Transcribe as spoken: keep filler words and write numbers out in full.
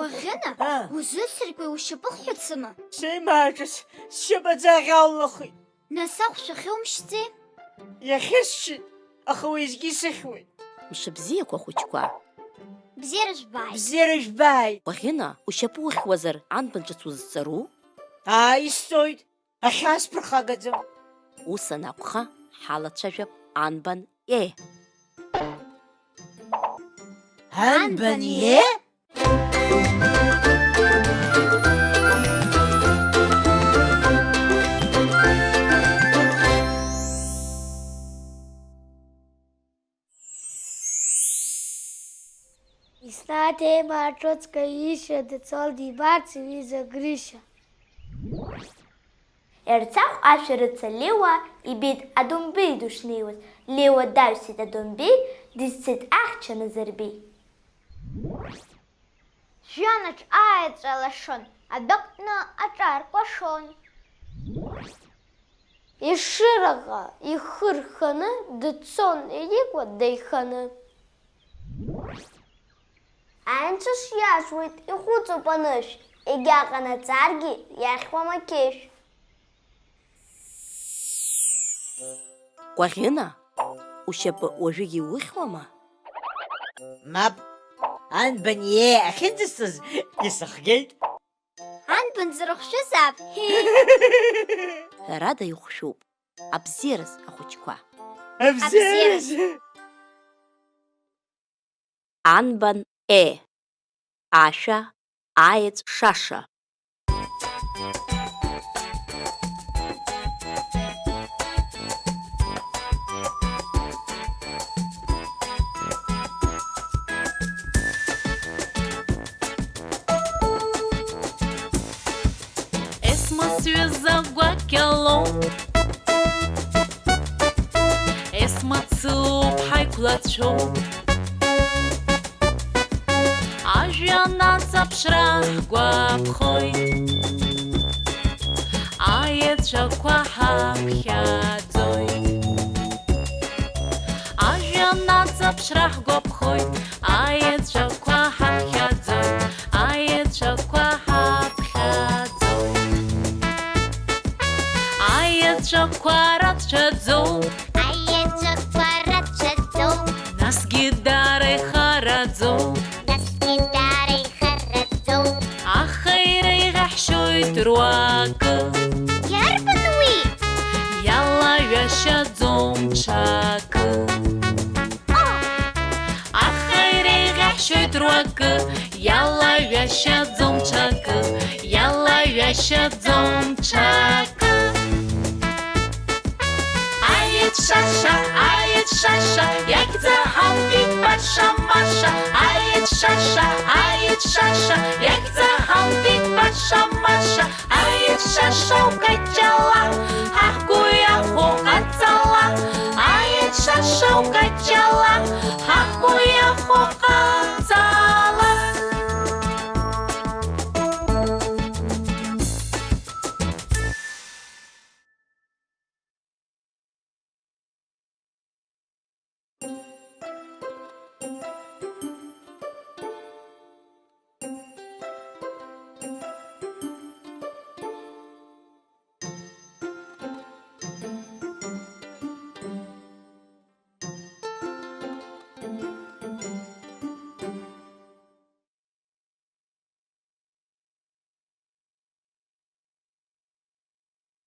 Ӷьына, Аа. Узусыркуеи, ушьапы хҳәацыма? Сеимааҿыц, сшьапаӡаӷь аллахит. Нас ахәшә ахьумшьӡеи? Иахьысшьит, аха уеизгьы исыхьуеит. Мшыбзиақәа, ахәыҷқәа. Бзиара жәбааит. Бзиара жәбааит. Ӷьына, ушьапы ухьуазар, анбан ҿыц узҵару? Ааи, исҵоит. Ахьаа сԥырхагаӡам. Ус анакәха, ҳалацәажәап анбан е. Анбан е? Еснагь еимаа ҿыцк аишьа дцон дибарц иҩыза Грышьа. Ерцахә ашәарыца Леуа ибеит Адомбеи дышнеиуаз, Леуа даҩсит Адомбеи, дизцеит ахьча Назырбеи. Жәҩанаҿ аеҵәа лашон, адәаҟны аҿар кәашон. Ешыраҟа ихы рханы дцон Еликәа деиханы. Анцәа шиашуеит ихәыцуп анышә, егьа ҟанаҵаргьы иахьуам ақьышә. Кәаӷьына, ушьапы уажәыгьы иухьуама? Мап, анбан иеи ахьынӡасыз исыхгеит. Анбан дзырхәшәызаап? Ҳәарада ихәшәуп. Абзиараз, ахәыҷқәа. Абзиараз! Абзиараз! Анбан е. Ашәа, аеҵә шаша. Есма сҩыза гәакьалоуп, Есма дсылоуп, ҳаиқәлацәоуп. Ажәҩан аҵаԥшра ҳгәаԥхоит, аеҵәақәа ҳаԥхьаӡоит. Ажәҩан аҵаԥшра ҳгәаԥхоит, аеҵәақәа ҳаԥхьаӡоит, аеҵәақәа ҳаԥхьаӡоит. Аеҵәақәа рацәаӡоуп. Аеҵәақәа рацәаӡоуп. Насгьы дара ихараӡоуп. Насгьы дара ихараӡоуп. Аха иреиӷьаҳшьоит руакы. Иарбан уи? Иалаҩашьаӡом ҽакы. О! Аха иреиӷьаҳшьоит руакы, иалаҩашьаӡом ҽакы, иалаҩашьаӡом ҽакы. Аеҵә шаша, аеҵә шаша, иагьӡаҳамбеит баша-маша. Аеҵә шаша, аеҵә шаша, иагьӡаҳамбеит баша-маша. Аеҵә шаша укаҷҷала, ҳаҳгәы иахәо ҟаҵала. Аеҵә шаша укаҷҷала, ҳаҳгәы иахәо ҟаҵала.